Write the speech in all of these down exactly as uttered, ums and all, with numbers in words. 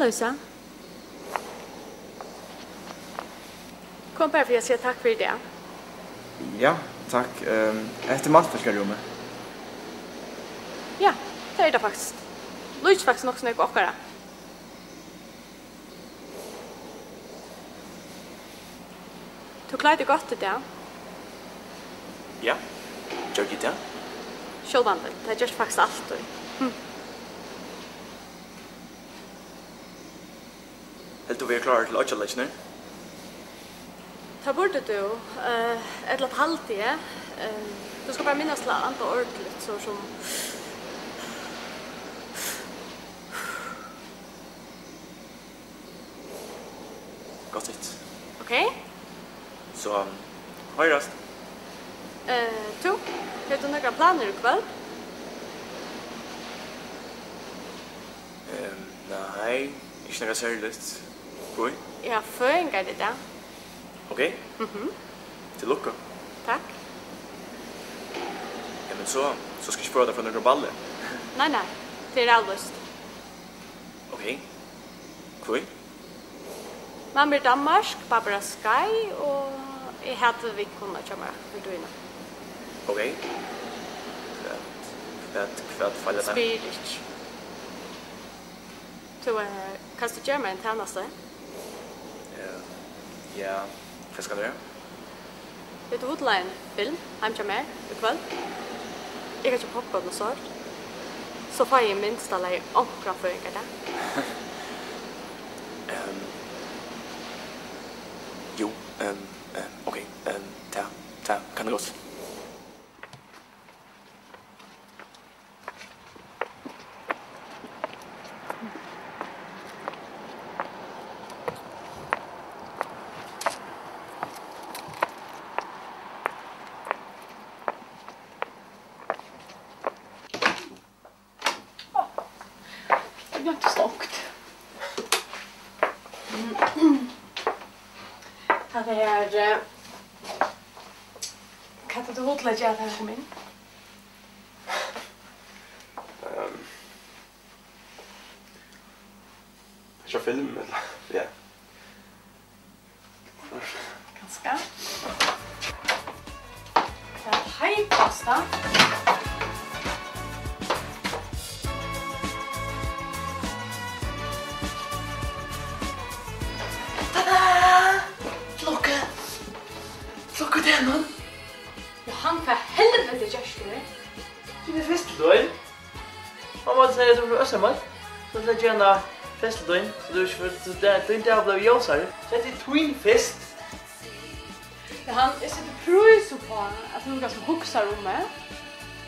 Loysa. Kom bara fyri at siga takk fyri í dag. Ja, takk. Ehm, hetta er mannfólkarúmið. Ja, tað er tað faktiskt. Líkist faktiskt nokk so nógv okkara. Tú klárdi gott í dag. Ja, gjørdi eg tað? Sjálvandi, tað gerst faktiskt altíð. Hm. Heldur tú, vit eru klárir til oyggjarleikirnar? Tað burdi tú, eh, ella tað haldi eg. Eh, tú skalt bara minnast til at anda ordiligt, so sum Gott sett. Ok. So, hoyrast. Eh, tú, hevur tú nakrar planir í kvøld? Ehm, nei, ikki nakað serligt. Hví? Eg havi føðingardag í dag. Ok. Mhm. Til lukku. Takk. Ja, men so, so skal eg ikki fáa tað frá nøkrum balli. Nei, nei, tað er avlýst. Ok. Hví? Mamma er í Danmark, babba er á skeið, og eg hati vinkonuna hjá mær fyri tíðina. Ok. Hvat, hvat, hvat feilar tær? Spyr ikki. Tú, eh, kanst tú gera mær ein tænastu? Eh, ja, hvat skal eg gera? Hevur tú hug til ein film heim hjá mær í kvøld? Eg kann keypa popkorn og soyr. So fái eg í minsta lagi onkran føðingardag. Ehm, jú, ehm, ehm, ok, ehm, tað, tað kann eg gott. Eg gloymdi stongt. Hatta her, eh, hvat er tú hugleiðir at gera tá eg komi inn? Ehm, Sjá film, ella, ja. Kanska. Tað heitasta. Tada! Til lukku. Til lukku við teimum. Johan, hvat helviti gert tú? Tú ert fyrst til døgn. Mamma segði, at tú fór á S M L. So ætli eg at gera hana fest til tín, so tú ikki fór, so tað, tín dagur bleiv ljósari. Sett í tín fest. Johan, eg seti prís uppá, at tú ert so hugsaður um meg.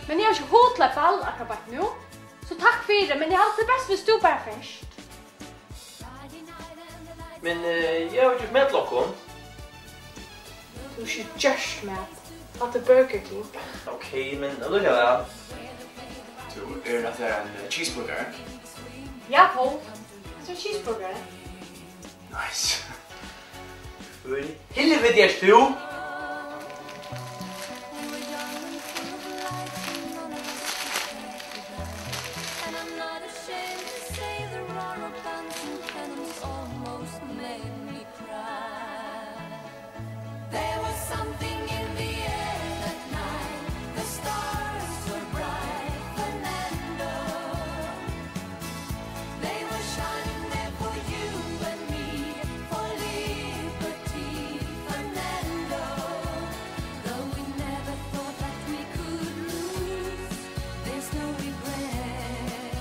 Men eg havi ikki hug til eitt ball akkurát beint nú. So takk fyri, men eg haldi, tað er best, viss tú bara fert. Men, eh, eg havi gjørt mat til okkum. Tú hevur ikki gjørt mat. Hatta er Burger King. Ok, men allíkavæl. Tú, er hatta ein, eh, cheeseburgari? Ja, Pól. Hatta er ein cheeseburgari. Nice. Hvør í helviti ert tú? And I'm not ashamed to say the roar of guns and cannons almost made me cry. There was something in the air that night. The stars were bright, Fernando. They were shining there for you and me, for liberty, Fernando. Though we never thought that we could lose, there's no regret.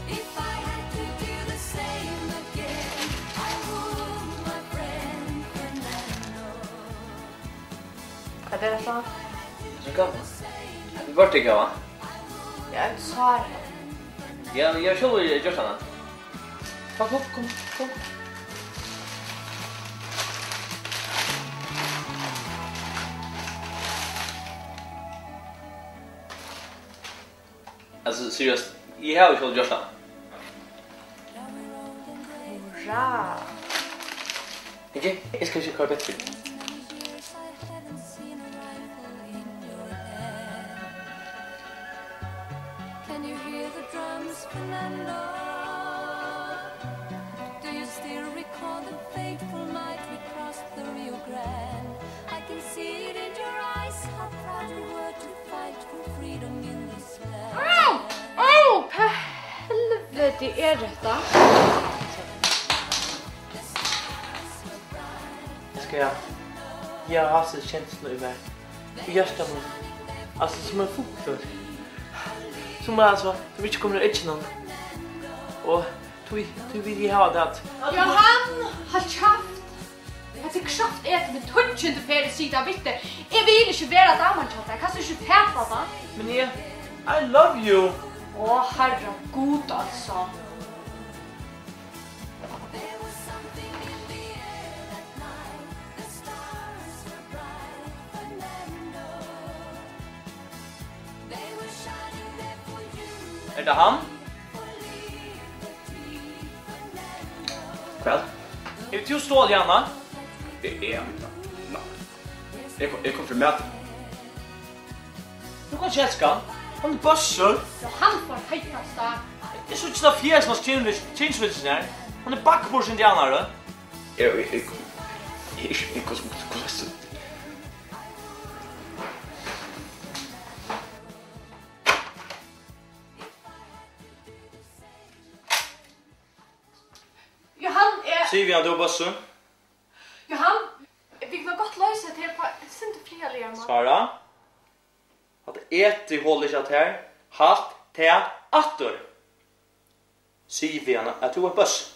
If I had to do the same again, I would, my friend Fernando. Hvat er hetta? Hatta er gáva. Happy birthday gáva. Ja, eg sá hana. Ja, men eg havi sjálvur gjørt hana. Kom, kom, kom, kom. Altso, seriøst, eg havi ikki gjørt tað. Hurra! Ok, eg skal ikki koyra betri. Can you hear the drums, Fernando? Tað er hetta. Eg skal, ja. Eg havi havt hesa kensluna í mær. Í hjarta mínum. Altso, sum ein fuglur. Sum, altso, sum ikki kemur úr egginum. Og tí, tí vil eg hava tað. Jóhan, halt kjaft! Hetta er kraftetini tíggjundu ferð eg sigi tað við teg. Eg vil ikki vera daman hjá tær. Kanst tú ikki fata tað? Men eg, I love you. Ó, harra Gud, altso. Er tað hann? Hvat? Hevur tú stolið hana? Eg, eg, nei. Eg kom, eg kom fyri matin. Tú kanst ikki elska hann. Hann er bøssur. Ja, hann fór heitast á. Eg síggi ikki tað fjøsið hans kynsvísisnar. Hann er bakburtsindianari. Eg, eg, eg, eg, eg, hvussu, hvussu, Jóhan, eg Sig við hann, tú ert bøssur. Jóhan, vit kunnu gott loysa hetta her á eitt sindur friðarligari máta. Svara. Hatta etihol ikki at her. Halt tað aftur. Sig við hana, at tú ert bøssur.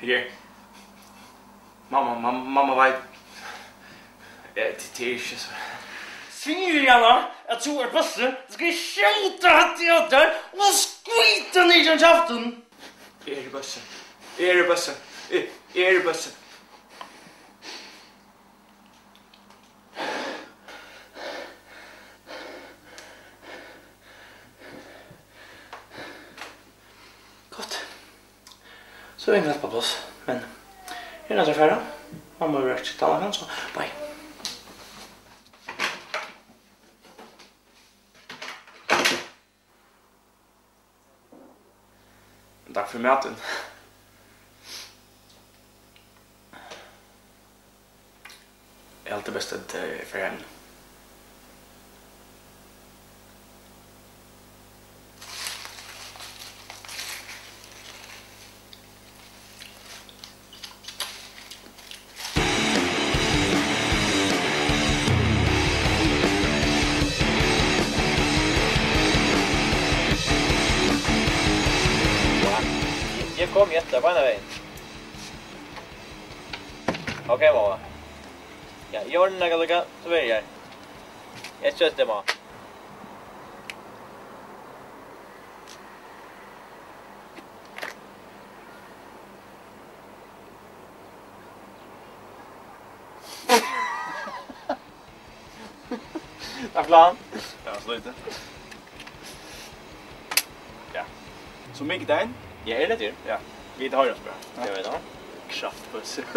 Her. Mamma, mamma, mamma veit. Eh, tað, tað er ikki so. Sig við hana, at tú ert bøssur, so skal eg skjóta hatta í tær og skvíta niður gjøgnum kjaftin. Eg eri bøssur. Eg eri bøssur. Eg, eg eri bøssur. Gott. So er alt á pláss, men eg eri noydd at fara. Mamma verður ikki talað, so bye. Takk fyri matin. Eg haldi best, at eg fari heim nú. Eg komi eftir beinanvegin. Ok, mamma. Ja, eg ordni nakað líka, so verði eg har. Eg skjóti, mamma. Takk fyri hann. Ja, so lítið. Ja. So mikudagin? Ja, er tað tað? Ja. Vit hoyrast bara. Ja. Eg veit tað. Kraftpøsur.